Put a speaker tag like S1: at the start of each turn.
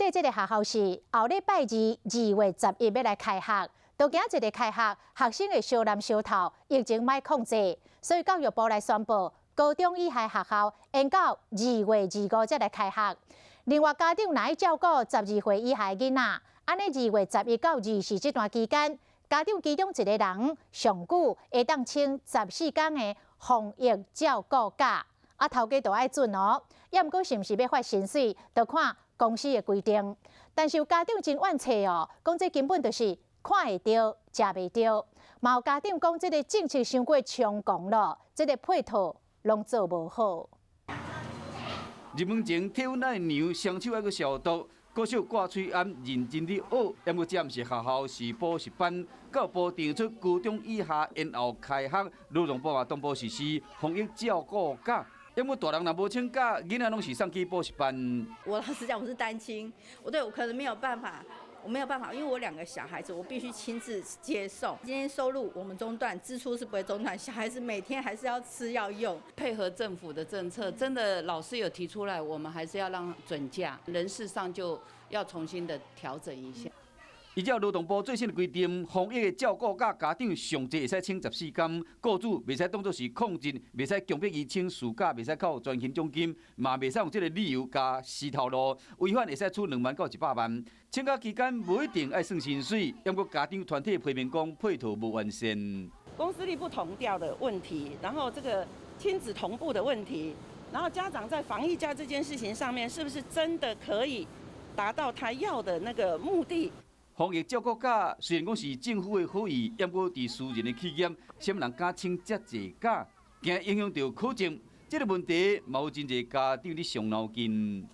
S1: 底這个學校是後禮拜二2月11欲來開學，都驚一个開學，學生會相攬相敨，疫情莫控制，所以教育部來宣布，高中以下學校延到2月25才來開學。另外，家長若欲照顧12歲以下囡仔，按呢2月11到24這段期間，家長其中一个人上久會當請14工的防疫照顧假，啊，頭家都愛准哦。抑毋過是毋是欲發薪水，就看公司的規定。但是有家長真怨氣哦，講這根本就是看會著，食袂著。嘛有家長講這个政策傷過衝狂咯，這个配套攏做無好。
S2: 入門前體溫愛量，雙手愛閣消毒，國小掛喙罨，認真佇學。毋過這毋是學校，是補習班。教育部定出高中以下延後開學，勞動部嘛同步實施防疫照顧假。毋過大人若無請假，囡仔攏是送去補習班。
S3: 我老實講，我是單親，我對我可能沒有辦法，我沒有辦法，因為我兩個小孩子，我必須親自接送。今天收入我們中斷，支出是不會中斷，小孩子每天還是要吃要用。
S4: 配合政府的政策，真的老師有提出來，我們還是要讓准假，人事上就要重新的調整一下。
S2: 依照勞動部最新的規定，防疫的照顧假家長上濟會使請14工，雇主袂使當作是曠職，袂使強迫伊請事假，袂使扣全勤獎金，嘛袂使用這个理由共辞頭路，違反會使處2萬到100萬。請假期間無一定愛算薪水，毋過家長團體批評講配套無完善。
S5: 公私立不同調的問題，然後這個親子同步的問題，然後家長在防疫假這件事情上面，是不是真的可以達到他要的那個目的？
S2: 防疫照顧假雖然講是政府的好意，毋過佇私人的企業，啥物人敢請遮濟假，驚影響著考證。這个問題，嘛有真濟家長佇傷腦筋。